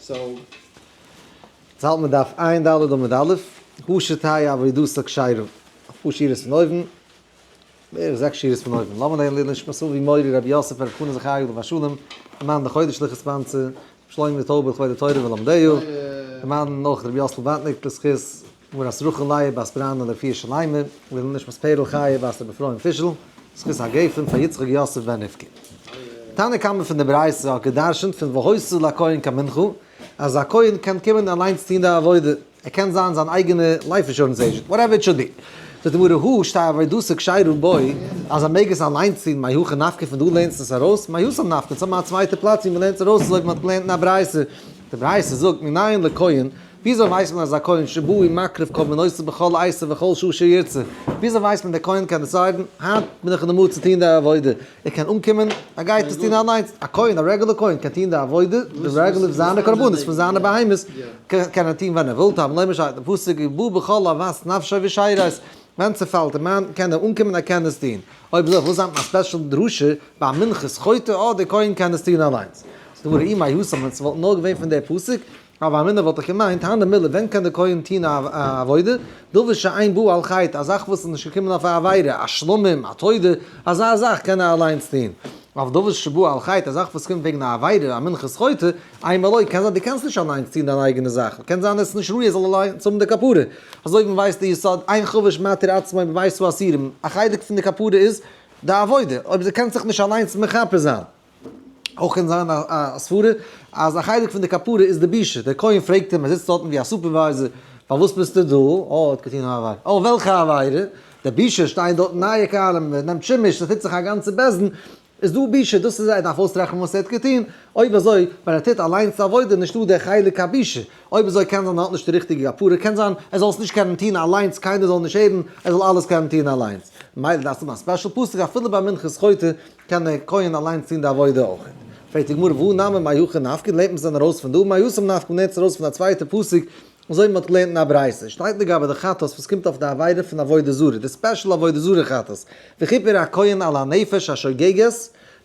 So. יעצט האלט מען דף עיין ד' עמוד א', הא שתהא עבודתה כשרה, אפאר שורות פון אויבן, בערך זעקס שורות פון אויבן, לאמיר לערנען לעילוי נשמת אבי מורי רבי יוסף ברב חנא זכרי' עליו השלום, למען די חודש לכת פנצה, שלמה טויבער לכבוד התורה ולומדיה, למען נאך רבי יוסל וואטניק לזכות מרת רחל לאה בת בראנא לרפואה שלימה, לעילוי נשמת פערל חיה בת רבי אפרים פישל, זכות הגפן פאר יצחק יוסף בן רבקה. תנא קמא פון די ברייתא האט גע'דרש'נט פון והיתה לכהן כמנחה, אז א כהן קען קומען און אליינס טון די עבודה, ער קען זיין זיין אייגענע life insurance agent, whatever it should be. זאגט די גמרא, הא שתהא עבודתו כשרה בו, אז ער מעג עס אליינס טון, מאי הכא נפקא פון דא לערנסטו עס ארויס, מהתם נפקא, אונז האבן א צווייטע פלאץ ווי מ'לערנט עס ארויס אזוי ווי מ'האט געלערנט אין א ברייתא, די ברייתא זאגט מנין לכהן, וויאזוי ווייסט מען אז א כהן שבא ומקריב קרבנותיו בכל עת ובכל שעה שירצה? וויאזוי ווייסט מען דער כהן קען decide ן, היינט בין איך אין די mood צו טון די עבודה, ער קען אנקומען, ער גייט עס טון אליינס, א כהן, א רעגולער כהן קען טון די עבודה, די רעגולער זיינע קרבנות פון זיינע בהמות, קען ער טון ווען ער וויל, תלמוד לומר שטייט אין פסוק ובא בכל אות נפשו ושרת, ווען ס'פאלט אים איין קען ער אנקומען ער קען עס טון, אויב אזוי וואס זיינט מיין special דרשה ביי מנחת חוטא, אה דער כהן קען עס טון אליינס. זאגט די גמרא אי מהתם ווען ס'וואלט נאר געווען פון דער פסוק, הוה אמינא וואלט איך געמיינט, הני מילי ווען קען דער כהן טוהן א עבודה? דבר שאין בא על חטא, א זאך וואס איז נישט געקומען אויף א עבירה, א שלמים, א תודה, אזא זאך קען ער אליינס טוהן. אבער דבר שבא על חטא, א זאך וואס קומט וועגן א עבירה, א מנחת חוטא, אימא לא, קען זיין דו קענסט נישט אליינס טוהן דיין אייגענע זאך, קען זיין עס איז נישט ראוי ער זאל אליינס האבן די כפרה. אזוי ווי מ'ווייסט די יסוד, אין חבוש מתיר עצמו בבית האסורים, א חלק פון די כפרה איז די עבודה, אויב דו קענסט זיך נישט אליינס מכפר זיין. אויך קען זיין א סברה אז א חלק פון די כפרה איז די בושה, דער כהן פרעגט אים, ער זיצט דארטן ווי א supervisor, פארוואס ביסטו דא? אה, האט געטון א עבירה. אה, וועלכע עבירה? די בושה, שטייען דארטן נייע כלים, מען נעמט שימוש, ס'טוט זיך א גאנצע בית דין, איז דא בושה, דאס איז ער דארף אויסרעכענען וואס ער האט געטון, אויב אזוי ווען ער טוט אליינס די עבודה נישטא דער חלק הבושה, אויב אזוי קען זיין ער האט נישט די ריכטיגע כפרה, קען זיין ער זאל עס נישט קענען טון אליינס, קיינער זאל נישט הערן, ער זאל אלעס קענען טון אליינס, ממילא דארפסטו האבן א special פסוק אפילו ביי מנחת חוטא קען דער כהן אליינס טון די עבודה אויך. פרעגט די גמרא והא נמי מהיכא נפקא, לערנט מען עס דען ארויס פון דא? מהתם נפקא, מ'לערנט עס ארויס פון א צווייטע פסוק, אזוי ווי מ'האט געלערנט אין א ברייתא, שטייט לגבי די חטאת וואס קומט אויף די עבירה פון עבודה זרה, די special עבודה זרה חטאת, וכיפר הכהן על הנפש השוגגת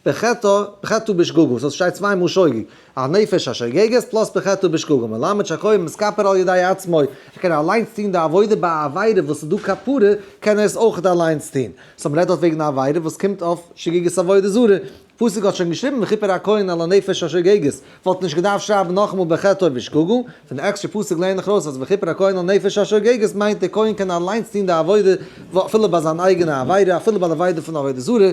בחטאה בחטאה בשגגה, so ס'שטייט צוויי מאל שוגג, הנפש השוגגת plus בחטאה בשגגה, מלמד שהכהן מתכפר על ידי עצמו, ער קען אליינס טון די עבודה ביי א עבירה וואס איז דא כפרה, קען ער עס אויך אליינס טון. so מ'רעדט דארט וועגן א עבירה וואס קומט אויף שגגת עבודה זרה. פסוק האט שוין געשריבן וכיפר הכהן על הנפש השוגגת, וואלט נישט געדארפט שרייבן נאכאמאל בחטאו בשגגה, פון די עקסטרע פסוק לערן איך ארויס אז וכיפר הכהן על נפש השוגגת מיינט דער כהן קען אליינס טון די עבודה אפילו ביי זיין אייגענע עבירה, אפילו ביי די עבירה פון עבודה זרה,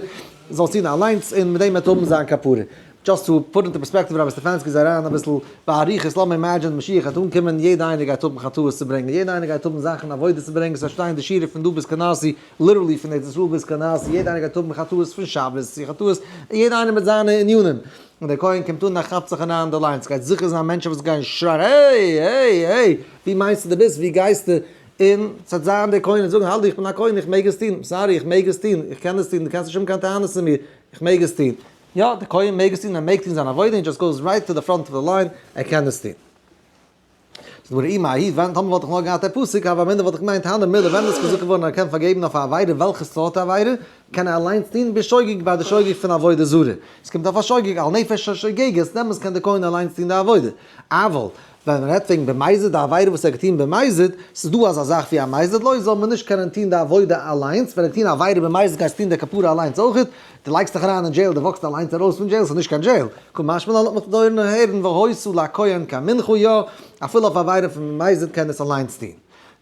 זאל עס טון אליינס און מיט דעם וועט האבן זיין כפרה. just to put into perspective רבי סטעפאנסקי איז אריין אביסל באריכות, לאמיר imagine משיח גייט אנקומען, יעדע איינער גייט האבן חטאות צו ברענגען, יעדע איינער גייט האבן זאכן עבודות צו ברענגען, ס'וועט שטיין די שורה פון דא ביז קאנארסי, literally פון ארץ ישראל ביז קאנארסי, יעדע איינער גייט האבן חטאות פון שבת צו חטאות, יעדע איינער מיט זיינע ענינים, און דער כהן קומט אן און כאפט זיך אריין אין די line, ס'גייט זיכער זיין מענטשן וואס גייען שרייען העי! העי! העי! ווי מיינסטו דו ביסט? ווי גייסטו? און ס'וועט זיין דער כהן וועט זאגן האלא איך בין א כהן איך מעג עס טון, sorry איך מעג עס טון, איך קען עס טון, דו קענסט נישט האבן קיין טענות צו מיר, איך מעג עס טון. יא, דער כהן מעג עס טון, ער מעג טון זיין עבודה, he just goes right to the front of the line, ער קען עס טון. זאגט די גמרא אי מהאי, ווען טאמער וואלט איך נאר געהאט א פסוק, הוה אמינא וואלט איך געמיינט הני מילי, ווען איז געזאגט געווארן אז ער קען פארגעבן אויף א עבירה, וועלכע סארט עבירה, קען ער אליינס טון, בשוגג ביי די שוגג פון עבודה זרה, עס קומט אויף א שוגג, על נפש השוגגת, דעמאלס קען דער כהן אליינס טון די עבודה, אבל ווען מען רעדט וועגן במזיד, די עבירה וואס ער האט געטון במזיד, ס'איז דא אזא זאך ווי א מזיד, לא זאל מען נישט קענען טון די עבודה אליינס, ווען ער האט געטון עבירה במזיד גייסטו טון די כפרה אליינס אויכעט, דו לייגסט דיך אריין אין jail, דו walk סט אליינס ארויס פון jail, ס'איז נישט קיין jail. קא משמע לן לאזט מיך דויערן הערן והיתה לכהן כמנחה יא, אפילו אויף עבירה פון במזיד קען עס אליינס טון.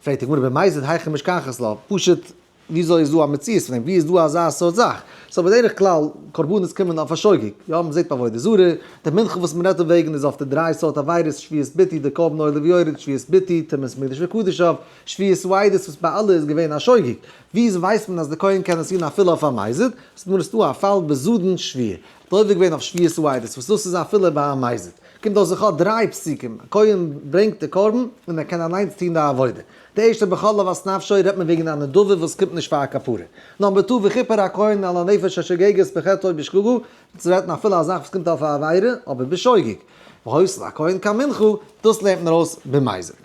פרעגט די גמרא במזיד היכי משכחת לה, פשוט וויאזוי איז דא א מציאות פון דעם? ווי איז דא אזא סארט זאך? so בדרך כלל קרבנות קומען אויף א שוגג, יא מ'זעט ביי עבודה זרה, די מנחה וואס מ'רעדט דא וועגן איז אויף די דריי סארט עבירות, שבועת ביטוי, די קרבן עולה ויורד, שבועת ביטוי, טומאת מקדש וקדשיו, שבועת העדות וואס ביי אלע איז געווען א שוגג. ווי ווייסט מען אז די כהן קען עס טון אפילו אויף א מזיד? ס'איז דא א פאל בזדון שבועה, האט עובר געווען אויף שבועת העדות וואס דאס איז אפילו ביי א מזיד. קומט אויס איך האב דריי פסוקים, א כהן ברענגט די קרבן און ער קען אליינס טון די עבודה. די ערשטע בכל אות נפשו רעדט מען וועגן א נדבה וואס קומט נישט פאר א כפרה. number two וכיפר הכהן על הנפש השוגגת בחטאו בשגגה, צו רעדן אפילו א זאך וואס קומט אויף א עבירה, אבער בשוגג. והיתה לכהן כמנחה, דאס לערנט מען ארויס במזיד.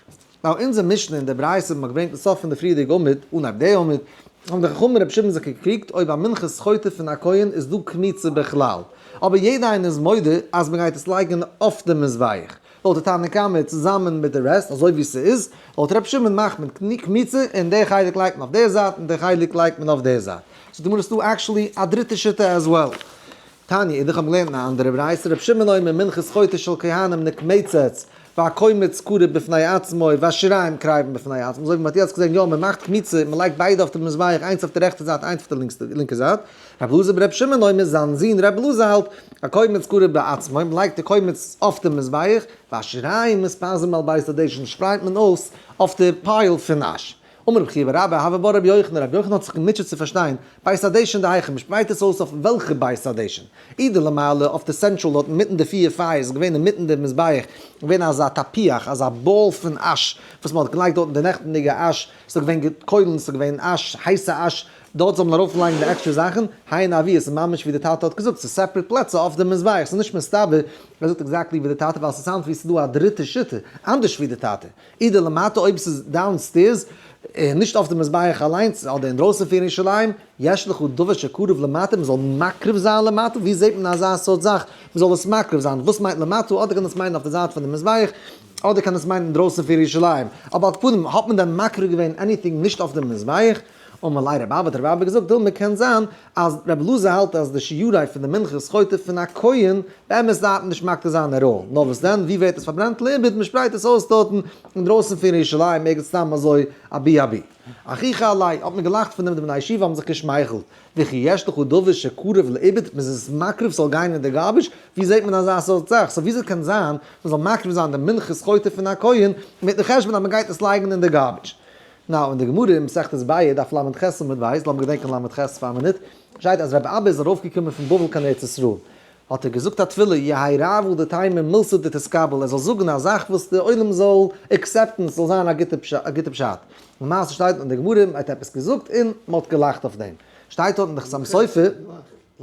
נאר אונזער משנה אין די ברייתא וואס מ'האט געברענגט אין סוף פון די פריערדיגע עמוד, אנהייב די עמוד, האבן די חכמים רבי שמעון זיך געקריגט אויב א מנחת חוטא פון א כהן איז דא קמיצה בכלל. אבער יעדע איינער איז מודה אז מ'גייט עס לייגן אויף די מזבח. לויט די תנא קמא צוזאמען מיט די rest אזוי ווי ס'איז, לויט ר' שמעון מאכט מען קמיצה און די חלק לייגט מען אויף די זייט און די חלק לייגט מען אויף די זייט. זאגט די גמרא ס'דא actually א דריטע שיטה as well. תניא אידך האבן געלערנט אין א אנדערע ברייתא ר' שמעון אומר מנחת חוטר של כהנים נקמצת והקומץ קרב בפני עצמו והשיריים קרבין בפני עצמו אזוי ווי מ'האט יעצט געזען יא מ'מאכט קמיצה מ'לייגט ביידע אויף די מזבח איינס אויף די רעכטע זייט איינס אויף די לינקע זייט רבי אלעזר ברבי שמעון אומר זיין זון רבי אלעזר האלט הקומץ קרב בעצמו מ'לייגט די קומץ אויף די מזבח והשיריים מתפזרים על בית הדשן שפרייט מען אויס אויף די pile פון אש. אמר רבי חייא בר אבא, הוה בה רבי יוחנן, רבי יוחנן האט זיך געמוטשעט צו פארשטיין, בית הדשן דהיכא, מ'שפרייט עס אויס אויף וועלכע בית הדשן? אי דלמעלה, אויף די central דארט אינמיטן די פיר fires איז געווען אינמיטן די מזבח, געווען אזא תפוח, אזא ball פון אש, וואס מ'האט געלייגט דארטן די נעכטנדיגע אש, ס'איז געווען קוילן, ס'איז געווען אש, הייסע אש, דארט זאל מען ארויפלייגן די עקסטרע זאכן, היינו אבי, עס איז ממש ווי די טאטע האט געזאגט, ס'איז separate פלעצער אויף די מזבח, ס'איז נישט מסתבר, ער זאגט exactly ווי די טאטע, ווייל ס' sound ט ווי ס'איז דא א דריטע שיטה, אנדערש ווי די טאטע. אי דלמטה אויב ס'איז downstairs און נישט אויף די מזבח אליינס אדער אינדרויסן פון ירושלים, יש לך דבר שקרוב למטה מ'זאל מקריב זיין למטה, ווי זעט מען אזא סארט זאך מ'זאל עס מקריב זיין, וואס מיינט למטה, אדער קען עס מיינען אויף די זייט פון די מזבח, אדער קען עס מיינען אינדרויסן פון ירושלים, אבער על כל פנים האט מען דען מקריב געווען anything נישט אויף די מזבח? אמר ליה רבי אבא האט רבי אבא געזאגט דילמא קען זיין אז רבי אלעזר האלט אז די שירי פון די מנחת חוטר פון א כהן באמת דארף מען נישט מקטיר זיין at all נאר וואס דען ווי ווערט עס פארברענט לאיבוד מען שפרייט עס אויס דארטן אינדרויסן פון ירושלים ערגעץ סתם אזוי אבי אבי אחוכי עליה האט מען געלאכט פון דעם די בני ישיבה האבן זיך געשמייכלט וכי יש לך דבר שקרוב לאיבוד מען איז עס מקריב ס'זאל גיין אין די garbage ווי זעט מען אזא סארט זאך so וויאזוי קען זיין מען זאל מקריב זיין די מנחת חוטר פון א כהן מיטן חשבון אז מען גייט עס לייגן אין די garbage. נאו, אין די גמרא אין מסכת ביעא, דף ל"ח עמוד ב', לאמיר געדענקען ל"ח פאר א מינוט, שטייט אז רבי אבא איז ארויפגעקומען פון בבל קיין ארץ ישראל, האט ער געזאגט א תפילה יהא רעוא דתימא מילתא דתתקבל, ער זאל זאגן א זאך וואס די עולם זאל accept ן, ס'זאל זיין א גוטע פשט. למעשה שטייט אין די גמרא, ער האט עפעס געזאגט און מ'האט געלאכט אויף דעם. שטייט דארט אין די חתם סופר,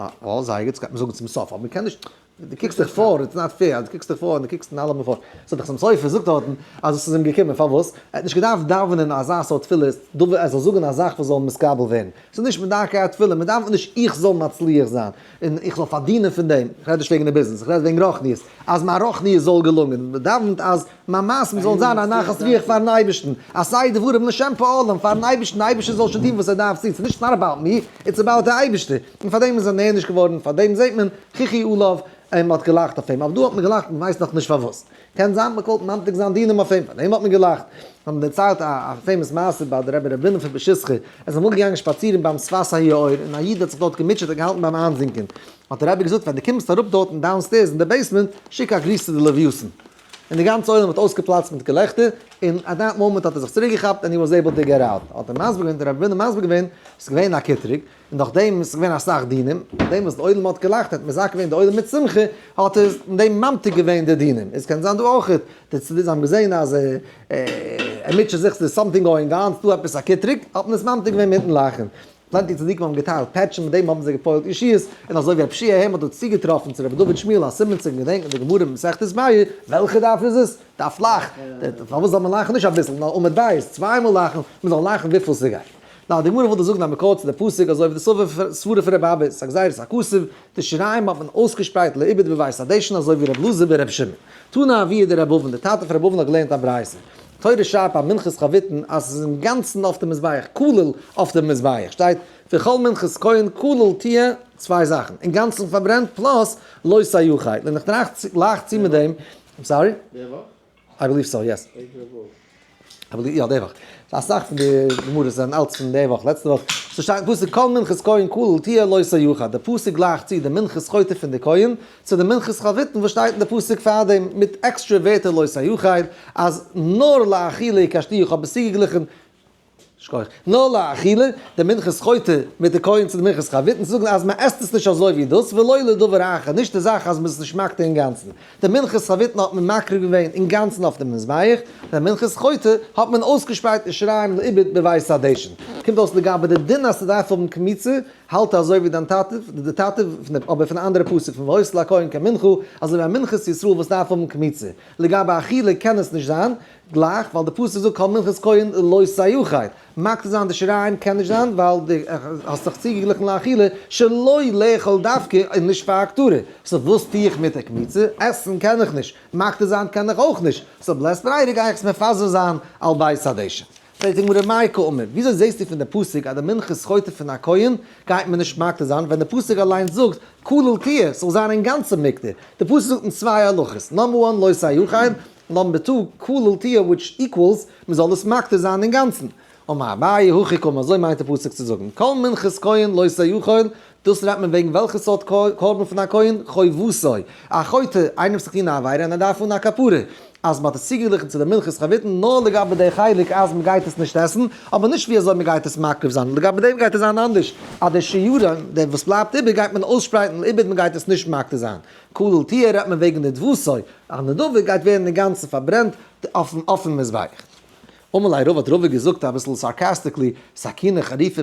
אה, זייער גוט, ס'גייט מען זאגן צום סוף, אבער מ'קען נישט, דו קוקסט דיך פאר, it's not fair, אז דו קוקסט דיך פאר און דו קוקסט אין אלעמען פאר. סאו דער חתם סופר זאגט דארטן אז עס איז אים געקומען, פארוואס? ער האט נישט געדארפט דאווענען אזא סארט תפילה, ער זאל זאגן א זאך וואס זאל מתקבל ווערן. ס'איז נישט מדרכי התפילה, מען דאווענט נישט איך זאל מצליח זיין, און איך זאל פארדינען פון דעם, איך רעד נישט וועגן די ביזנעס, איך רעד וועגן רוחניות, אז מיין רוחניות זאל געלונגען, מען דאווענט אז מיין מעשים זאלן זיין א נחת רוח פארן אייבערשטן, עשה דברים לשם פועלם, פארן אייבערשטן, די אייבערשטער זאל שוין טון וואס ער דארף טון, ס'איז נישט not about me, it's about די אייבערשטער, און פאר דעם איז ער נענש געווארן, פאר דעם זעט מען חיכו עליו, און מען האט געלאכט אויף אים, אבער דא האט מען געלאכט מען ווייסט נאך נישט פארוואס, קען זיין מען קאלט ממתיק זיין דינים אויף אים, פאר דעם האט מען געלאכט, האט מען דערציילט א famous מעשה ביי די רבי ר' בונם פון פשיסחא, ער איז אמאל געגאנגען שפאצירן ביים שפת היאור, און א איד האט זיך דארט געמוטשעט און געהאלטן ביים איינזינקען, האט דער רבי געזאגט ווען דו קומסט אראפ דארטן downstairs אין די basement, שיק א גריס צו די לוויתן. און די גאנצע עולם האט אויסגעפלאצט מיט געלעכטער, און at that moment האט ער זיך צוריק געכאפט and he was able to get out. האט ער מסביר געווען, דער רבי בונם מסביר געווען, עס איז געווען א קיטרוג, און דורך דעם איז געווען אסאך דינים, דורך דעם וואס די עולם האט געלאכט האט מזכה געווען די עולם מיט שמחה, האט ער אין דעם ממתיק געווען די דינים. עס קען זיין דא אויך, די צדדים האבן געזען אז ער מוטשעט זיך, ס'איז something going on, ס'דא עפעס א קיטרוג, האט מען עס ממתיק געווען מיטן לאכן. plenty צדיקים האבן געטיילט פעטשן, מיט דעם האבן זיי געפועלט ישועות, און אזוי ווי רב שיע הערמאן האט דא צוגעטראפן צו רבי דוד שמואל א סימן צו געדענקען די גמרא במסכת ביעא, וועלכע דף איז עס? דף לח. פארוואס זאל מען לאכן נישט אביסל, נאר עמוד בית, צוויי מאל לאכן, מען זאל לאכן וויפיל ס'גייט. נאר די גמרא וויל דא זאגן א מקור צו די פסוק אזוי ווי די סברה פון רבי אבא איז א גזירת הכתוב, די שיריים האט מען אויסגעשפרייט לאיבוד בבית הדשן אזוי ווי רבי אלעזר ברבי שמעון. תנא אבוה דרבי אבין, די טאטע פון רבי אבין האט געלערנט א ברייתא. תורה שרייבט ביי מנחת חביתין אז עס איז אינגאנצן אויף די מזבח, כולל אויף די מזבח, שטייט וכל מנחת כהן כליל תהיה צוויי זאכן, אינגאנצן פארברענט plus לא תאכל, און איך טראכט גלייך צו מיט דעם, I'm sorry? די וואך? I believe so, yes. I believe, יא די וואך. אסאך פון די גמרות זענען אלץ פון די וואך, לעצטע וואך. ס'שטייט אין פסוק כל מנחת כהן כליל תהיה לא תאכל. די פסוק גלייכט צו די מנחת חוטר פון די כהן צו די מנחת חביתין וואס שטייט אין די פסוק פארדעם מיט עקסטרע ווערטער לא תאכל אז נאר לאכילה הקשתיה איך האב עס צוגעגליכן שכוח. נאר לאכילה, די מנחת חוטר מיט די כהן צו די מנחת חביתין צו זאגן אז מען עסט עס נישט אזוי ווי דאס ולא לדבר אחר, נישט די זאך אז מען איז נישט מקטיר אינגאנצן. די מנחת חביתין האט מען מקריב געווען אינגאנצן אויף די מזבח, די מנחת חוטר האט מען אויסגעשפרייט אין שיריים לאיבוד בבית הדשן. קומט אויס לגבי די דין אז ס'דארף האבן קמיצה, האלט אזוי ווי דיין טאטע, די טאטע, אבער פון א אנדערע פסוק פון והיתה לכהן כמנחה, אזוי ווי א מנחת ישראל וואס דארף האבן קמיצה. לגבי אכילה קען עס נישט זיין גלייך, ווייל די פסוק זאגט כל מנחת כהן לא תאכל. מקטיר זיין די שיריים קען נישט זיין ווייל די האסט זיך צוגעגליכן לאכילה שלא לאכול דווקא און נישט פאר הקטרה. so וואס טו איך מיט די קמיצה? עסן קען איך נישט, מקטיר זיין קען איך אויך נישט, so בלית ברירה גיי איך עס מפזר זיין על בית הדשן. פרעגט די גמרא מאי קאמר, וויאזוי זעסטו פון די פסוק אז די מנחת חוטא פון א כהן גייט מען נישט מקטיר זיין ווען די פסוק אליינס זאגט כליל תהיה ס'זאל זיין אינגאנצן מוקטר? די פסוק זאגט אין צוויי הלכות, number one לא תאכל, number two כליל תהיה which equals מ'זאל עס מקטיר זיין אינגאנצן. אמר אביי הכי קאמר אזוי מיינט די פסוק צו זאגן כל מנחת כהן לא תאכל, דאס רעדט מען וועגן וועלכע סארט קרבן פון א כהן, חובתו, א חוטא, איינער וואס האט געטון א עבירה און ער דארף אן א כפרה, אז מען האט עס צוגעגליכן צו די מנחת חביתין נאר לגבי די חלק אז מען גייט עס נישט עסן, אבער נישט ווי אזוי מען גייט עס מקריב זיין, לגבי דעם גייט עס זיין אנדערש, אז די שיריים, די וואס בלייבט איבער גייט מען אויסשפרייטן לאיבוד מען גייט עס נישט מקטיר זיין. כליל תהיה רעדט מען וועגן נדבתו, א נדבה גייט ווערן אינגאנצן פארברענט אויפן מזבח. אמר ליה רבא האט רבא געזאגט אביסל sarcastically, סכינא חריפא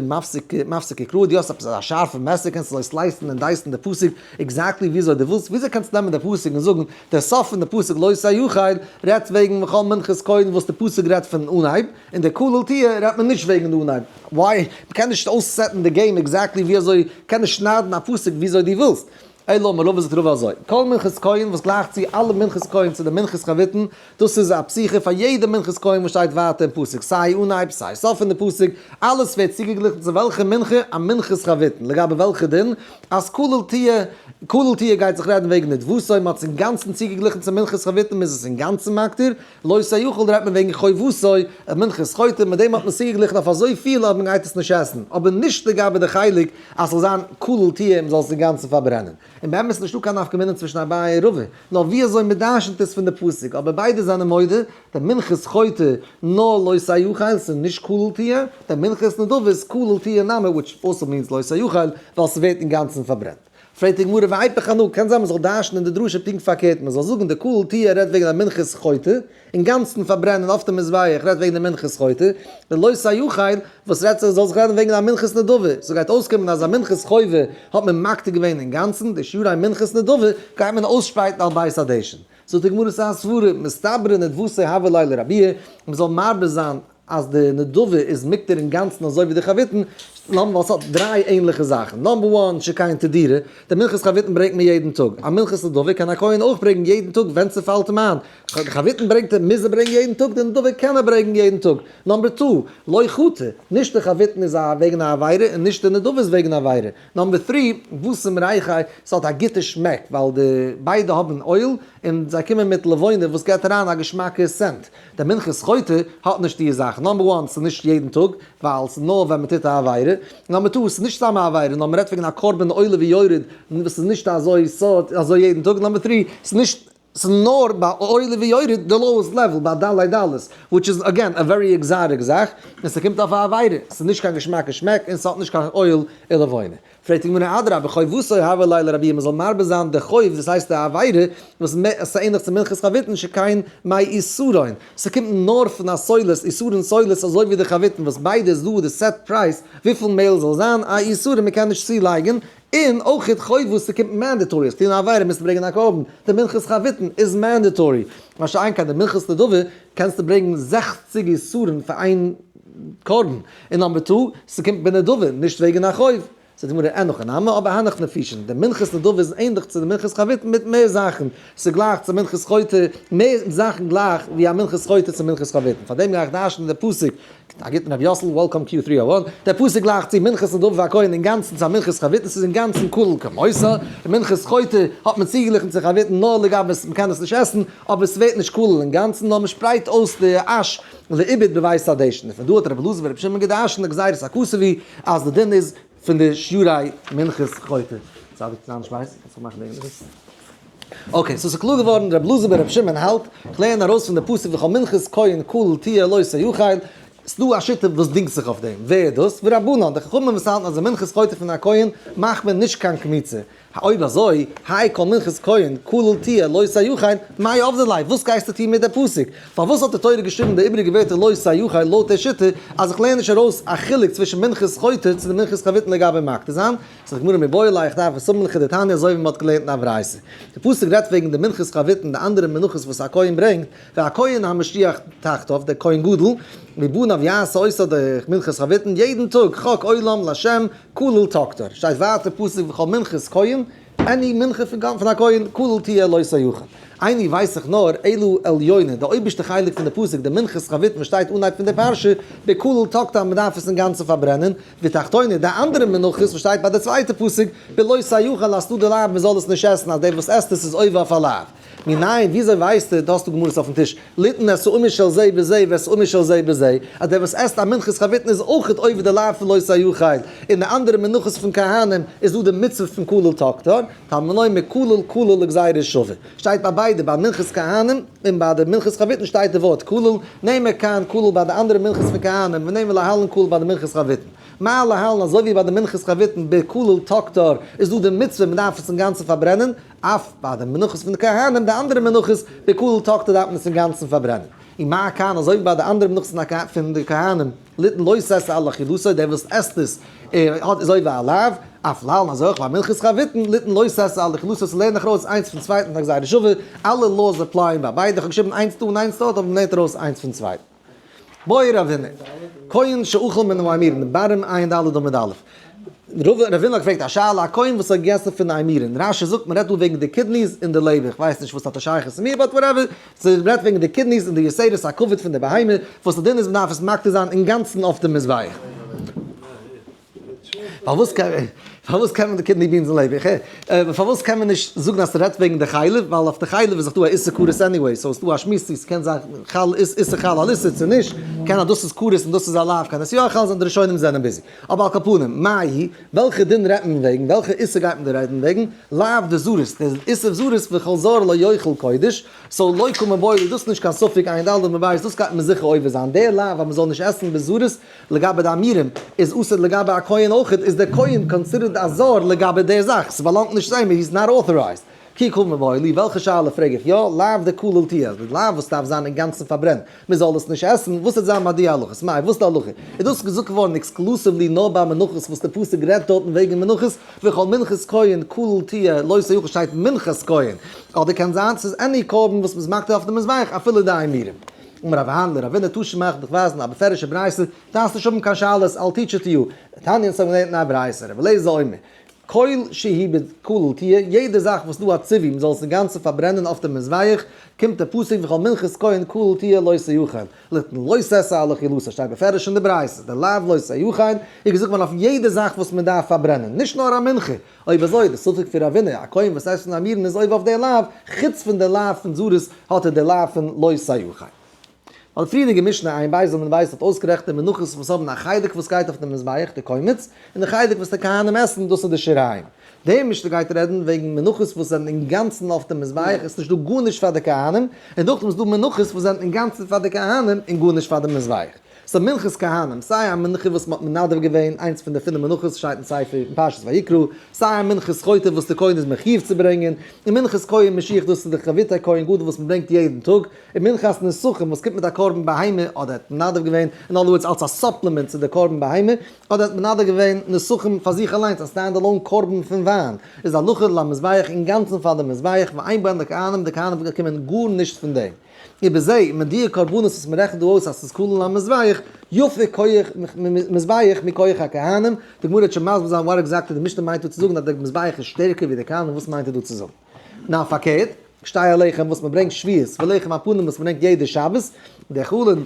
מפסקא קרא, דו האסט עפעס אזא שארפע מעסער קענסט אזוי slice ן און dice ן די פסוק exactly וויאזוי דו ווילסט, וויאזוי קענסטו נעמען די פסוק און זאגן דער סוף פון די פסוק לא תאכל רעדט וועגן וכל מנחת כהן וואס די פסוק רעדט פון אנהייב, און די כליל תהיה רעדט מען נישט וועגן די אנהייב, why? מ'קען נישט אויס set ן די game exactly וויאזוי, קען נישט שניידן א פסוק וויאזוי דו ווילסט. אלא אמר רבא זאגט רבא אזוי, כל מנחת כהן וואס גלייכט צו אלע מנחת כהן צו די מנחת חביתין, דאס איז א פתיחה פאר יעדע מנחת כהן וואס שטייט ווייטער אין פסוק, סיי אנהייב סיי סוף פון די פסוק, אלעס ווערט צוגעגליכן צו וועלכע מנחה, א מנחת חביתין, לגבי וועלכע דין, אז כליל תהיה, כליל תהיה גייט זיך רעדן וועגן נדבתו, מען האט עס אינגאנצן צוגעגליכן צו מנחת חביתין מ'איז עס אינגאנצן מקטיר, לא תאכל רעדט מען וועגן חובתו, מנחת חוטא, מיט דעם האט מען צוגעגליכן אויף אזויפיל אז מען גייט עס נישט עסן, אבער נישט לגבי די חלק אז ס'זאל זיין כליל תהיה און מ'זאל עס אינגאנצן פארברענען. און באמת איז נישטא קיין נפקא מינה צווישן אביי און רבא, נאר ווי אזוי מ'דרשנ'ט עס פון די פסוק, אבער ביידע זענען מודה, די מנחת חוטא נאר לא תאכל, ס'איז נישט כליל תהיה, די מנחת נדבה איז כליל תהיה נמי, which also means לא תאכל, ווייל ס'ווערט אינגאנצן פארברענט. פרעגט די גמרא ואיפוך אנא, קען זיין מ'זאל דרש'נען די דרשה פונקט פארקערט, מ'זאל זאגן די כליל תהיה רעדט וועגן א מנחת חוטא, אינגאנצן פארברענען אויף די מזבח רעדט וועגן די מנחת חוטא, די לא תאכל וואס רעדט זיך זאל זיך רעדן וועגן א מנחת נדבה, ס'גייט אויסקומען אז א מנחת חובה האט מען מקטיר געווען אינגאנצן, די שירי מנחת נדבה גייט מען אויסשפרייטן על בית הדשן. זאגט די גמרא ס'איז א סברה, מסתברא נדבתו הוה ליה לרבי, מ'זאל מרבה זיין אז די נדבה איז מוקטר אינגאנצן אזוי ווי די חביתין, למה ווייל ס'האט דריי ענליכע זאכן, number one שכן תדירה, די מנחת חביתין ברענגט מען יעדן טאג, א מנחת נדבה קען א כהן אויך ברענגן יעדן טאג ווען ס'פאלט אים איין, די חביתין ברענגט ער מוז ער ברענגן יעדן טאג, די נדבה קען ער ברענגן יעדן טאג, number two, לא חטא, נישט די חביתין איז א וועגן א עבירה און נישט די נדבה איז וועגן א עבירה, number three, בשם ריחיה, ס'האט א גוטע שמעק ווייל די ביידע האבן oil און זיי קומען מיט לבונה וואס געבט אריין א געשמאקע scent. די מנחת חוטא האט נישט די זאך, number one ס'איז נישט יעדן טאג, ווייל ס'איז נאר ווען מ'טוט א עבירה, number two ס'איז נישט סתם א עבירה, נאר מ'רעדט וועגן א קרבן עולה ויורד וואס איז נישט אזוי סארט אזוי יעדן טאג, number three ס'איז נישט ס'איז נאר ביי עולה ויורד די lowest level ביי דלי דלות, which is again a very exotic זאך, און ס'קומט אויף א עבירה, ס'איז נישט קיין געשמאקע שמעק און ס'האט נישט קיין oil און לבונה. פרעגט די גמרא אדרבה חובתו הוה ליה לרבי מ'זאל מרבה זיין די חוב דאס הייסט די עבירה וואס איז ענליך צו מנחת חביתין שכן מאי עישורון ס'קומט נאר פון א סולת עישורון סולת אזוי ווי די חביתין וואס ביידע איז דא די set price וויפיל מעהל זאל זיין א עישורון מ'קען נישט צולייגן און אויך חוב וואס ס'קומט mandatory אז טוהן א עבירה מוזטו ברענגען א קרבן די מנחת חביתין איז mandatory מה שאין כן די מנחת נדבה קענסטו ברענגן 60 עישורון פאר איין קרבן, און number two, ס'קומט בנדבה, נישט וועגן א חוב. זאגט די גמרא, אין הכי נמי, אבער הנך נפישין, די מנחת נדבה איז ענדליך צו די מנחת חביתין מיט מער זאכן, ס'גלייך צו מנחת חוטא, מער זאכן גלייך ווי א מנחת חוטא צו מנחת חביתין, פארדעם גיי איך דרש'נען די פסוק, א גוטן רבי יאסל, welcome Q 301, דער פסוק גלייכט צו מנחת נדבה והכהן אינגאנצן צו א מנחת חביתין, ס'איז אינגאנצן כליל כמותה, און מנחת חוטא האט מען צוגעגליכן צו חביתין נאר לגבי מ'קען עס נישט עסן, אבער ס'ווערט נישט כליל אינגאנצן נאר מ'שפרייט אויס די אש לאיבוד בבית הדשן. פון דא האט רבי אלעזר ברבי שמעון געדרשנט די גזירת הכתוב היא אז די דין איז פון די שירי מנחת חוטא. צדיק צו זיין שווייס, קענסט מאכן די ענגליש. okay, so ס'איז קלאר געווארן, רבי אלעזר ברבי שמעון האלט, כ'לערן ארויס פון די פסוק וכל מנחת כהן כליל תהיה לא תאכל, ס'דא א שיטה וואס דינגט זיך אויף דעם, ווער איז דאס? ורבנן, די חכמים וואס האלטן אז די מנחת חוטא פון א כהן מאכט מען נישט קיין קמיצה. אויב אזוי, האי כל מנחת כהן כליל תהיה לא תאכל, מאי עבדי ליה, וואס גייסטו טון מיט די פסוק? פארוואס האט די תורה געשריבן די איבעריגע ווערטער לא תאכל לויט די שיטה אז איך לערן נישט ארויס א חילוק צווישן מנחת חוטר צו די מנחת חביתין לגבי מקטיר זיין? זאגט די גמרא מיבעי ליה איך דארף עס האבן לכדתניא אזוי ווי מען האט געלערנט אין א ברייתא. די פסוק רעדט וועגן די מנחת חביתין די אנדערע מנחות וואס א כהן ברענגט, והכהן המשיח תחתיו, דער כהן גדול, מבניו יעשה אותה די מנחת חביתין יעדן טאג חק עולם לה' כליל תקטר, שטייט ווייטער פסוק וכל מנחת כהן, any מנחה פון פון א כהן, כליל תהיה לא תאכל. איני ווייס איך נאר, אלו עליונה, די אויבערשטע חלק פון די פסוק, די מנחת חביתין וואס שטייט אנהייב פון די פרשה, בכליל תקטר אז מען דארף עס אינגאנצן פארברענען, ותחתונה, די אנדערע מנחות וואס שטייט ביי די צווייטע פסוק, בלא תאכל אז ס'דא די לאו מען זאל עס נישט עסן אז דער וואס עסט עס איז עובר אויף א לאו. מנין, וויאזוי ווייסטו, דא האסטו גמרות אויפן טיש, ליתן את האומר של זה בזה ואת האומר של זה בזה, אז דער וואס עסט א מנחת חביתין איז אויכעט עובר די לאו פון לא תאכל, און די אנדערע מנחות פון כהנים איז דא די מצוה פון כליל תקטר, תלמוד לומר כליל כליל לגזירה שווה. שטייט ביי ביידע, ביי מנחת כהנים און ביי די מנחת חביתין שטייט די ווארט כליל, נאמר כאן כליל ביי די אנדערע מנחות פון כהנים ונאמר להלן כליל ביי די מנחת חביתין. מה להלן אזוי ווי ביי די מנחת חביתין בכליל תקטר איז דא די מצוה מען דארף עס אינגאנצן פארברענען, אף ביי די מנחות פון די כהנים די אנדערע מנחות בכליל תקטר דארף מען עס אינגאנצן פארברענען. און מה כאן אזוי ווי ביי די אנדערע מנחות פון די כהנים ליתן לא תעשה על אכילתו דער וואס עסט עס האט איז עובר א לאו, אף להלן אזוי אויך ביי מנחת חביתין ליתן לא תעשה על אכילתו ס'לערנט זיך ארויס איינס פון צווייטן פון א גזירה שווה, אלע laws apply ען ביי ביידע, כ'האב געשריבן איינס דא און איינס דארט אבער מ'לערנט ארויס איינס פון צווייטן. בעי רבינא, כהן שאכל מן האימורין, bottom עיין ד' עמוד א'. רבינא האט געפרעגט א שאלה, א כהן וואס האט געגעסן פון די אימורין, רש"י זאגט מ'רעדט דא וועגן די kidneys און די לעבער, כ'ווייס נישט וואס האט א שייכות צו מיר but whatever, ס'רעדט וועגן די kidneys און די יותרת הכבד פון די בהמה, וואס די דין איז מ'דארף עס מקטיר זיין אינגאנצן אויף די מזבח. פארוואס קען פארוואס קען מען די kidney beans און לעבער? איך הער. פארוואס קען מען נישט זאגן אז ס'רעדט וועגן די חלב? ווייל אויף די חלב איז דאך דא א איסור כרת anyway, so איז דא א שמועס צו ס'קען זיין חל איסור חל על איסור צו נישט, קען אז דאס איז כרת און דאס איז א לאו קען עס יא חל זיין, די ראשונים זענען busy. אבער על כל פנים, מאי, וועלכע דין רעדט מען וועגן? וועלכע איסור גייט מען דא רעדן וועגן? לאו דזרות, די איסור זרות וכל זר לא יאכל קודש, so לא קא מיבעיא לי, דאס איז נישט קיין ספק עיין ד' מבית, דאס גייט מען זיכער עובר זיין, דער לאו אז מען זאל נישט עסן בזרות לגבי די אימורים איז אסור לגבי א כהן אויכעט, איז דער כהן considered א זר לגבי דער זאך, ס'באלאנגט נישט צו אים, he is not authorized. כי קא מיבעיא לי, וועלכע שאלה פרעג איך יא? לאו דכליל תהיה, די לאו וואס דארף זיין אינגאנצן פארברענט, מען זאל עס נישט עסן, וואס וועט זיין ביי די הלכות? מאי, וואס איז די הלכה? איז דאס געזאגט געווארן exclusively נאר ביי מנחות וואס די פסוק רעדט דארטן וועגן מנחות, וכל מנחת כהן כליל תהיה לא תאכל שטייט מנחת כהן, אדער קען זיין ס'איז any קרבן וואס מ'איז מקטיר אויף די מזבח אפילו די אימורים. אמר רב אהרן לרבינא תא שמע איך דיך ווייזן א בפירוש'ע ברייתא, דארפסט נישט האבן קיין שאלות, I'll teach it to you. תניא אונז האבן געלערנט אין א ברייתא, רבי אליעזר אומר, כל שהיא בכליל תהיה, יעדע זאך וואס דא א ציווי מ'זאל עס אינגאנצן פארברענען אויף די מזבח, קומט דער פסוק וכל מנחת כהן כליל תהיה לא תאכל, ליתן לא תעשה על אכילתה, שטייט בפירוש אין די ברייתא, די לאו לא תאכל איז געזאגט געווארן אויף יעדע זאך וואס מען דארף פארברענען, נישט נאר א מנחה, אויב אזוי די ספק פון רבינא, א כהן וואס עסט פון אימורין איז עובר אויף די לאו, חוץ פון די לאו פון זרות האט ער די לאו פון לא תאכל. ווייל די פריערדיגע משנה עיין בית עמוד ב' האט אויסגערעכנט די מנחות וואס האבן א חלק וואס גייט אויף די מזבח, די קומץ, און די חלק וואס די כהנים עסן, דאס איז די שיריים. די משנה גייט רעדן וועגן מנחות וואס זענען אינגאנצן אויף די מזבח, עס איז נישט דא גארנישט פאר די כהנים, און נאכדעם איז דא מנחות וואס זענען אינגאנצן פאר די כהנים און גארנישט פאר די מזבח. ס'איז מנחת כהנים, סיי א מנחה וואס מ'האט מנדב געווען, איינס פון די פינף מנחות שטייט אין ספר אין פרשת ויקרא, סיי א מנחת חוטר וואס די כהן איז מחיוב צו ברענגען, און מנחת כהן משיח דאס איז די חביתי כהן גדול וואס מ'ברענגט יעדן טאג, און מנחת נסכים וואס קומט מיט א קרבן בהמה אדער האט מנדב געווען, in other words אלס א supplement צו די קרבן בהמה, אדער האט מנדב געווען נסכים פאר זיך אליינס א stand alone קרבן פון וויין, איז הלכה למזבח אינגאנצן פאר די מזבח ואין בהן לכהנים, די כהנים באקומען גארנישט פון דעם. ובזה, מיט די קרבנות וואס מען רעכנט דא אויס אז ס'איז כליל למזבח, יפה כח מזבח מכח הכהנים, די גמרא וועט שוין מסביר זיין what exactly די משנה מיינט דא צו זאגן אז די מזבח איז שטערקער ווי די כהנים, וואס מיינט ער דא צו זאגן? נאר פארקערט, שתי הלחם וואס מען ברענגט שבועות ולחם הפנים וואס מען ברענגט יעדע שבת, נאכלין,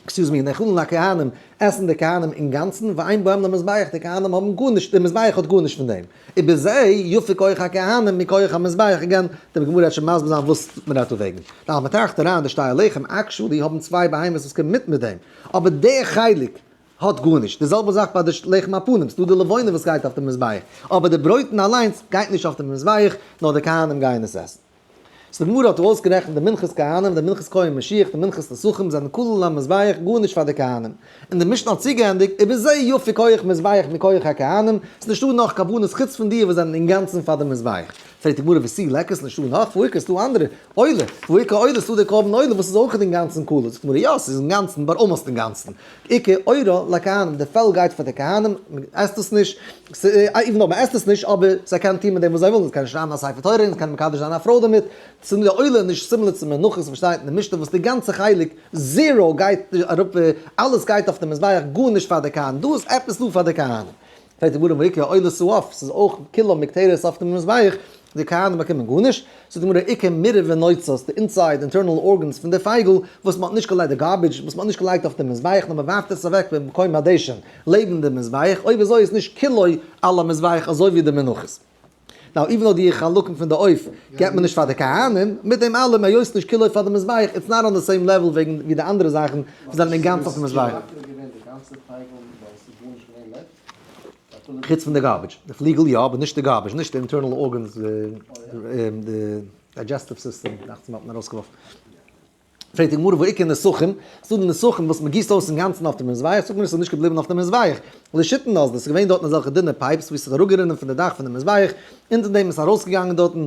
excuse me, נאכלין לכהנים, עסן די כהנים אינגאנצן, ואין בהם למזבח, די כהנים האבן גארנישט, די מזבח האט גארנישט פון דעם. ובזה יפה כח הכהנים מכח המזבח, again, די גמרא וועט שוין מסביר זיין וואס מען רעדט דא וועגן. ווייל מען טראכט אריין די שתי הלחם, actually האבן צוויי בהמות וואס קומען מיט מיט דעם, אבער דער חלק האט גארנישט, די זעלבע זאך ביי די לחם הפנים, ס'דא די לבונה וואס גייט אויף די מזבח, אבער די ברויטן אליינס גייט נישט אויף די מזבח, נאר די כהנים גייען עס עסן. So די גמרא האט אויסגערעכנט די מנחת כהנים, די מנחת כהן משיח, די מנחת נסכים זענען כלול למזבח, גארנישט פאר די כהנים. און די משנה האט צוגעענדיגט, ובזה יפה כח מזבח מכח הכהנים, ס'איז נישטא נאך קרבנות חוץ פון די וואס זענען אינגאנצן פאר די מזבח. פרעגט די גמרא ותו ליכא, ס'איז נישטא נאך, והא איכא, ס'דא אנדערע, עולה, והא איכא עולה, ס'דא די קרבן עולה וואס איז אויך אינגאנצן כלול, זאגט די גמרא יא, ס'איז אינגאנצן, but almost אינגאנצן. איכא עורה לכהנים, די פעל גייט פאר די כהנים, מען עסט עס נישט, even though מען עסט עס נישט, אבער זיי קענען טון מיט דעם וואס זיי ווילן, זיי קענען שרייבן א ספר תורה און זיי קענען מקדש זיין א פרוי דערמיט, ס'איז די עולה נישט similar צו מנחות וואס שטייט אין די משנה וואס די גאנצע חלק zero גייט אראפ, אלעס גייט אויף די מזבח, גארנישט פאר די כהנים, דא איז עפעס דא פאר די כהנים. פרעגט די גמרא והא איכא עולת העוף, ס'איז אויך כולה מקטרת אויף דעם מזבח, די כהנים באקומען גארנישט, זאגט די גמרא איכא מראה ונוצות, די inside internal organs פון די פייגל וואס מ'האט נישט געלייגט, די garbage וואס מ'האט נישט געלייגט אויף דעם מזבח נאר מ'ווארפט עס אוועק במקום הדשן לעבן דעם מזבח, אויב אזוי איז נישט כולו על המזבח אזוי ווי די מנחות. Now even though די חלקים פון די עוף געבט מען נישט פאר די כהנים, מיט דעם אלעם היות נישט כולו פאר די מזבח, it's not on the same level וועגן ווי די אנדערע זאכן וואס זענען אינגאנצן אויפן מזבח. חוץ פון די garbage. די פליגל יא, אבער נישט די garbage, נישט די internal organs, די digestive system, דאכט זיך מיר האט מען ארויסגעווארפן. פרעגט די גמרא והא איכא נסכים, ס'דא די נסכים וואס מ'גיסט אויס אינגאנצן אויף די מזבח, זאגט מען עס איז נישט געבליבן אויף די מזבח, לשיטתן אז עס איז געווען דארטן אזעלכע דינע pipes וואו ס'איז אראפגערינען פון די דאך פון די מזבח, אונטער דעם איז ארויסגעגאנגען דארטן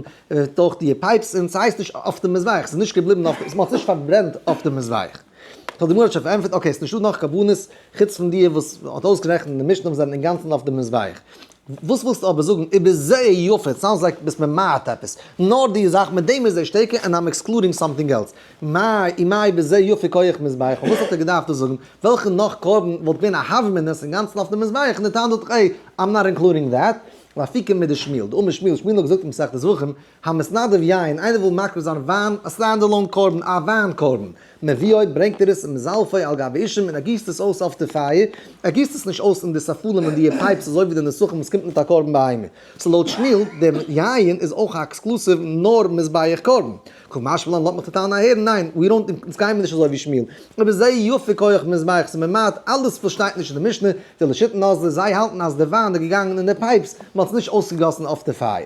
דורך די pipes און ס'הייסט נישט אויף די מזבח, ס'איז נישט געבליבן אויף, מ'האט עס נישט פארברענט אויף די מזבח. So די גמרא האט שוין פארענטפערט, okay ס'איז נישטא נאך קרבנות חוץ פון די וואס מ'האט אויסגערעכנט אין די משנה וואס זענען אינגאנצן אויף די מזבח. וואס ווילסטו אבער זאגן ובזה יפה, it sounds like ביסט ממעט עפעס, נאר די זאך מיט דעם איז ער שטערקער and I'm excluding something else. מאי ומאי בזה יפה כח מזבח, פארוואס האט ער געדארפט דאס זאגן? וועלכע נאך קרבן וואלט געווען א הוה אמינא עס אינגאנצן אויף די מזבח און די טענה דארט hey, I'm not including that. לאפוקי מדשמואל, דאמר שמואל, שמואל האט געזאגט אין מסכת זבחים, המתנדב יין, איינער וויל מקריב זיין וויין, א stand alone קרבן, א וויין קרבן, מביאו, ברענגט ער עס ומזלפו על גבי אישים און ער גיסט עס אויס אויף די פייער, ער גיסט עס נישט אויס אין די ספלים און די pipes אזוי ווי די נסכים וואס קומט מיט א קרבן בהמה. So לויט שמואל, דער יין איז אויך א exclusive נאר מזבח קרבן. קא משמע לן לאזט מיך די טענה הערן, ניין, we don't, אונז גייען מיר נישט אזוי ווי שמואל. ובזה יפה כח מזבח, ס'איז ממעט אלעס וואס שטייט נישט אין די משנה, דלשיטתן אזלי, זיי האלטן אז די וויין איז געגאנגען אין די pipes, מ'האט עס נישט אויסגעגאסן אויף די פייער.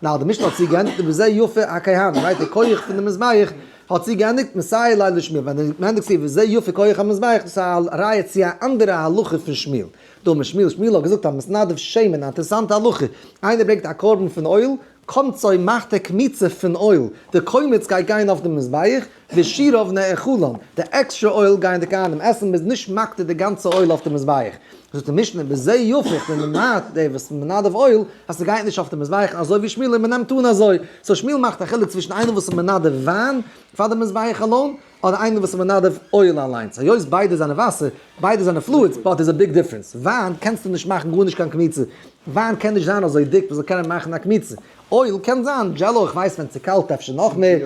נאר די משנה האט צוגעענדיגט ובזה יפה הכהנים, right די כח פון די מזבח האט צוגעענדיגט מסייע ליה לשמואל, ווען מען ענדיגט צו ובזה יפה כח המזבח דאס איז א ראיה צו א אנדערע הלכה פון שמואל, דאמר שמואל, שמואל האט געזאגט המתנדב שמן, א אינטערעסאנטע הלכה, איינער ברענגט א קרבן פון oil, קומצו מאכט ער קמיצה פון oil, די קומץ גייט גיין אויף די מזבח, ושיריו נאכלין, די עקסטרע oil גייען די כהנים עסן, מ'איז נישט מקטיר די גאנצע oil אויף די מזבח. זאגט די משנה, בזה יפה, איך בין ממעט דער וואס מנדב oil, אז ס'גייט נישט אויף די מזבח, אזוי ווי שמואל און מ'נעמט אן אזוי. So שמואל מאכט א חילוק צווישן איינער וואס איז מנדב וויין פאר די מזבח אליין, אדער איינער וואס איז מנדב oil אליינס. היות ביידע זענען וואסער, ביידע זענען fluids, but איז a big difference. וויין קענסטו נישט מאכן גארנישט קיין קמיצה. וויין קען נישט זיין אזוי דיק מ'זאל קענען מאכן א קמיצה. Oil קען זיין jello, איך ווייס ווען ס'קאלט אפשר נאך מער.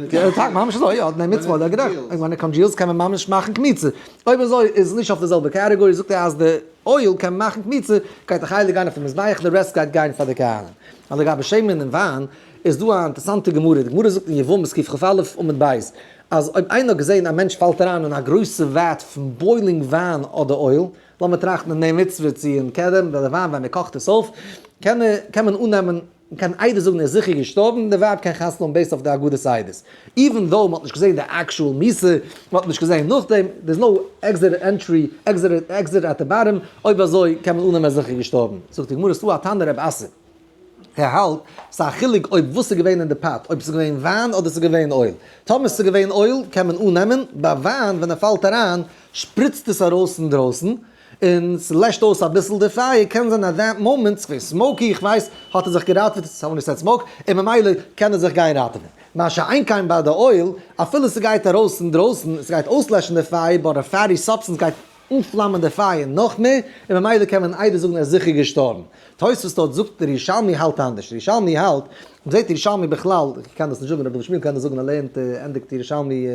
טאקע ממש אזוי, יא, נר מצוה אדער גערעכט, ווען ער congeals קען מען ממש מאכן קמיצה, אויב אזוי איז עס נישט אויף די זעלבע category, זאגט ער אז די oil קען מען מאכן קמיצה, גייט א חלק גיין אויף די מזבח, די rest גייט גיין פאר די כהנים. און לגבי שמן און וויין, איז דא א אינטערסאנטע גמרא, די גמרא זאגט אין יבמות קכ"א עמוד ב', אז אויב איינער האט געזען א מענטש פאלט אריין אין א גרויסע vat פון boiling וויין אדער oil, לאמיר טראכטן אין נר מצוה צו אין קדם, ווייל די וויין ווען מען קאכט עס אויף, קען מען קען מען אננעמען, מען קען עדות זאגן ער איז זיכער געשטארבן, די ווייב קען חתונה האבן based אויף די הגדת עדות. Even though מען האט נישט געזען די actual מיתה, מען האט נישט געזען נאכדעם, there is no exit entry, exit exit at the bottom, אויב אזוי קען מען אננעמען ער איז זיכער געשטארבן. זאגט די גמרא ס'דא א תנא רב אסי. ער האלט, ס'איז א חילוק אויב וואס איז געווען אין די pot, אויב ס'איז געווען וויין אדער ס'איז געווען oil. טאמער ס'איז געווען oil קען מען אננעמען, ביי וויין ווען ער פאלט אריין שפריצט עס ארויס אינדרויסן, און ס'לעשט אויס אביסל די פייער, קען זיין at that moment, ס'געווען smoky, איך ווייס, האט ער זיך געראטעוועט, someone said smoke, און ממילא קען ער זיך גיין ראטעווען. מה שאין כן ביי די oil, אפילו ס'גייט ארויס אינדרויסן, ס'גייט אויסלעשן די פייער, but א fatty substance גייט אנפלאמען די פייער נאך מער, און ממילא קען מען עדות זאגן ער איז זיכער געשטארבן. תוספות דארט זאגט דער ירושלמי האלט אנדערש, דער ירושלמי האלט, מ'זעט ירושלמי בכלל, איך קען דאס נישט זאגן, רבי דוד שמואל קען דאס זאגן ער לערנט ענדיגט ירושלמי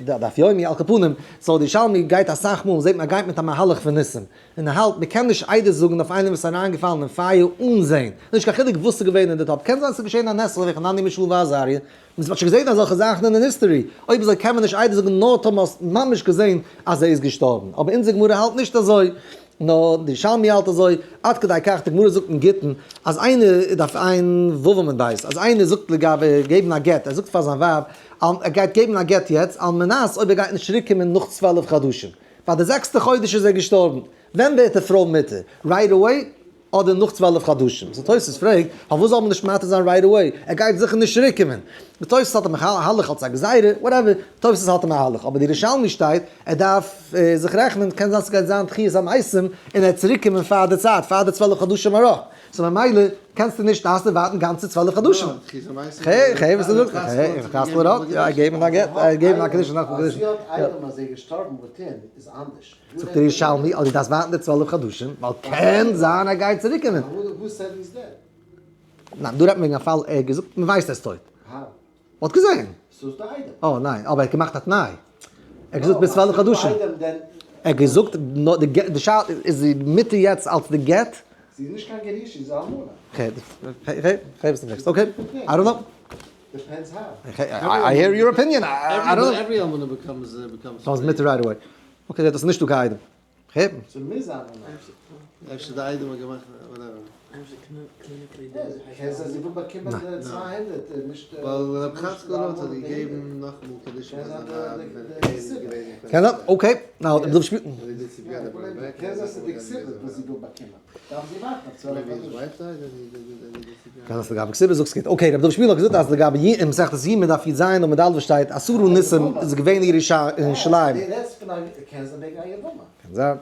דף יומי, על כל פנים, so דער ירושלמי גייט אסאך מאל, זעט מען ער גייט מיט א מהלך פון ניסים, און ער האלט מ'קען נישט עדות זאגן אויף איינעם וואס איז אריינגעפאלן אין פייער אן זען, נישט קיין חילוק וואס איז געווען אין די טאפ, קען זיין ס'איז געשען א נס אזוי ווי חנניה מישאל ועזריה, מען האט שוין געזען אזעלכע זאכן אין history, אויב אזוי קען מען נישט עדות זאגן נאר טאמער האסט ממש געזען אז ער איז געשטארבן, אבער אונזער גמרא האלט נישט אזוי. נאר די ירושלמי האלט אזוי, עד כדי כך די גמרא זאגט אין גיטין אז איינער דף עיין ו' עמוד ב', אז איינער זאגט לגבי געבן א גט, ער זאגט פאר זיין ווייב ער גייט געבן א גט יעצט על מנת אויב ער גייט נישט צוריק קומען נאך 12 חדשים, ביי די זעקסטע חודש איז ער געשטארבן, ווען ווערט די פרוי מותר? right away אדער נאך 12 חדשים? so תוס' פרעגט, פארוואס זאל מען נישט מתיר זיין right away? ער גייט זיכער נישט צוריק קומען. די תוס' האט א מהלך אלס א גזירה, whatever, תוס' האט א מהלך, אבער די ירושלמי שטייט, ער דארף זיך רעכענען, קען זיין ס'גייט זיין תחיית המתים און ער וועט צוריק קומען פאר די צייט, פאר די 12 חדשים ארויף, so ממילא קענסטו נישט דארפסטו ווארטן גאנצע 12 חדשים. כ'הער וואס דו זאגסט, כ'הער, יא, געבן א גט, געבן א קידושין נאכן קידושין. זאגט דער ירושלמי אז דו דארפסט ווארטן די 12 חדשים, ווייל קען זיין ער גייט צוריק קומען. ניין, דא רעדט מען וועגן א פאל ער האט געזאגט מען ווייסט ער איז טויט. מ'האט געזען. אה ניין, אבער ער האט געמאכט א תנאי. ער האט געזאגט ביז 12 חדשים. ער האט געזאגט די שאלה איז זי מותר יעצט אלס די גט? זי איז נישט קיין גרושה, זי איז א אלמנה. okay, I don't know. Depends how. I hear your opinion, I don't know. Every אלמנה becomes becomes. ס'איז מותר right away. Okay, דאס איז נישטא קיין איידעם. ס'מוז זיין אן איידעם. אפשר די איידעם האט געמאכט whatever. קען זיין זי וויל באקומען די 200 און נישט. ווייל רב חצקל רוט האט געגעבן נאכאמאל קידושין פאר זיין ווייב ווען ער איז געווען. קען זיין, okay. Now, דו שפילסט. קען זיין ס'איז די כתובה וואס זי וויל באקומען. דארף זי ווארטן אויף 12 חדשים. קען זיין ס'לגבי כתובה זאגסט גוט. Okay, רב דוד שפירא האט געזאגט אז לגבי י אין מסכת יומא דף יז עמוד א' שטייט עשרה ניסים איז געווען אין ירושלים. די רעדסט פון א קען זיין וועגן א יבמה. קען זיין.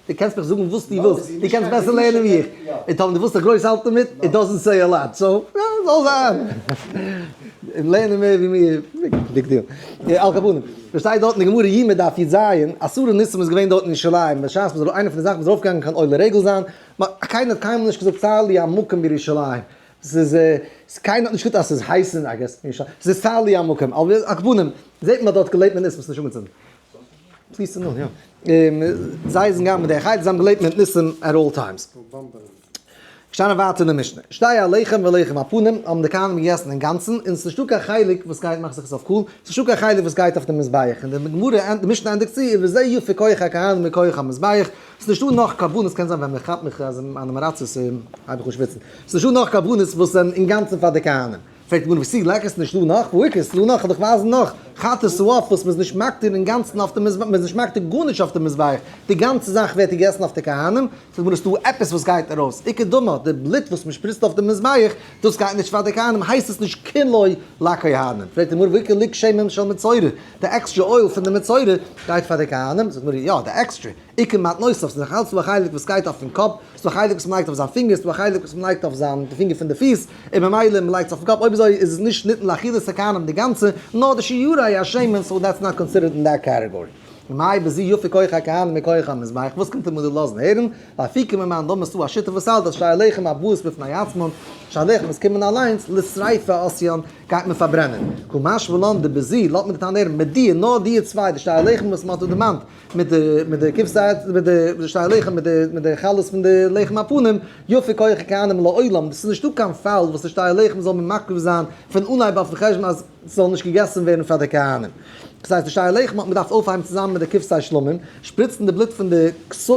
דו קענסט מיך זאגן וואס דו ווילסט, דו קענסט בעסער לערנען ווי איך. און טאמער דו ווילסט זיך גרויס האלטן דערמיט, it doesn't say a lot. So, יא, זאל זיין. לערנען מער ווי מיר, big deal. על כל פנים, שטייט דארט אין די גמרא יומא דף יז, עשרה ניסים איז געווען דארט אין ירושלים, בשעת מ'איז איינע פון די זאכן מ'איז ארויפגעגאנגען קיין עולה רגל זיין, קיינער האט קיינמאל נישט געזאגט צר לי המקום בירושלים, ס'איז קיינער האט נישט געזאגט אז ס'איז הייס אין I guess ירושלים, ס'איז צר לי המקום, על כל פנים, זעט מען אז דארט געלעבט מיט ניסים, ס'איז נישט אנגעצינדן. Please to know, יא. זיי זענען געגאנגען מיט דרך ארץ, זיי האבן געלעבט מיט ניסים at all times. געשטאנען ווייטער אין די משנה, שתי הלחם ולחם הפנים האבן די כהנים געגעסן אינגאנצן, און ס'איז נישטא קיין חלק וואס גייט, מאך זיך עס אויף קול, ס'איז נישטא קיין חלק וואס גייט אויף די מזבח, און די גמרא, די משנה ענדיגט צו, ובזה יפה כח הכהנים מכח המזבח, ס'איז נישטא נאך קרבנות, קען זיין ווען מען כאפט מיך אז מיינע מראצעס הייב איך אן שוויצן, ס'איז נישטא נאך קרבנות וואס זענען אינגאנצן פאר די כהנים. פרעגט די גמרא וואס איז לעקער ס'איז נישטא נאך, והא איכא ס'איז דא נאך, כ'וועל דיך ווייזן נאך, חטאת העוף וואס מ'איז נישט מקטיר אינגאנצן אויף די מזבח, מ'איז נישט מקטיר גארנישט אויף די מזבח, די גאנצע זאך ווערט געגעסן אויף די כהנים, זאגט די גמרא ס'איז דא עפעס וואס גייט ארויס, איכא דמא, די בלוט וואס מ'שפריצט אויף די מזבח, דאס גייט נישט פאר די כהנים, הייסט עס נישט כולו לכהנים, פרעגט די גמרא והא איכא לוג שמן של מצורע, די extra oil פון די מצורע גייט פאר די כהנים, זאגט די גמרא יא, די עקסטרע. איכא מתנותיו, ס'איז נאך אלץ דא א חלק וואס גייט אויפן קאפ, ס'איז דא א חלק וואס מ'לייגט אויף זיין פינגער, ס'איז דא א חלק וואס מ'לייגט אויף זיין די פינגער פון די פיס, און ממילא מ'לייגט עס אויפן קאפ, אויב אזוי איז עס נישט ניתן לאכילת הכהנים די גאנצע, נאר די שיורי השמן, so that's not considered in that category. מאי בזו יפה כח הכהנים מכח המזבח, וואס קומט אים דא לאזן הערן? לאפוקי ממאן דאמר ס'דא א שיטה וואס האלט אז שתי הלחם הבאות בפני עצמן, שתי הלחם וואס קומען אליינס, לשריפה עשויין, גייט מען פארברענען. קא משמע לן דבזו, לאזט מען די תנא הערן, מיט די, נאר די צוויי, די שתי הלחם וואס מ'האט דא דערמאנט, מיט די מיט די כבשי מיט די שתי הלחם מיט די מיט די חלות פון די לחם הפנים, יפה כח הכהנים לעולם, ס'איז נישטא קיין פאל וואס די שתי הלחם זאל מען מקריב זיין פון אנהייב אויפן חשבון אז ס'זאל נישט געגעסן ווערן פאר די כהנים. דאס הייסט די שתי הלחם האט מען געדארפט אויפהייבן צוזאמען מיט די כבשי שלמים, שפריצן די בלוט פון די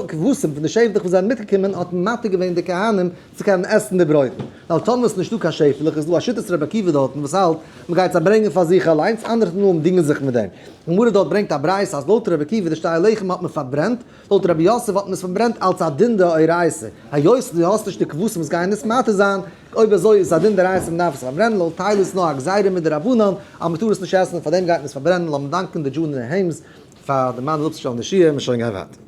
כבשים פון די שעפלעך וואס זענען מיטגעקומען האט מתיר געווען די כהנים צו קענען עסן די ברויטן. ווייל טאמער איז נישטא קיין שעפעלעך איז דא א שיטת רבי עקיבא דארטן וואס האלט מ'גייט זיי ברענגען פאר זיך אליינס, אנדערע תנאים דינגען זיך מיט דעם. גמרא דארט ברענגט א ברייתא אז לויט רבי עקיבא די שתי הלחם האט מען פארברענט, לויט רבי יוסף האט מען עס פארברענט אלס א דין דאורייתא, היות דו האסט נישט די כבשים וואס גייען עס מתיר זיין, אויב אזוי איז עס א דין דאורייתא מען דארף עס פארברענען, לויט טייל איז נאר א גזירה מדרבנן אז מען טאר עס נישט עסן און פארדעם גייט מען עס פארברענען, לאמיר דאנקען די דזשאן און העימס פאר די מאן אפצושטעלן די שיעור, מ'שוין גיין ווייטער.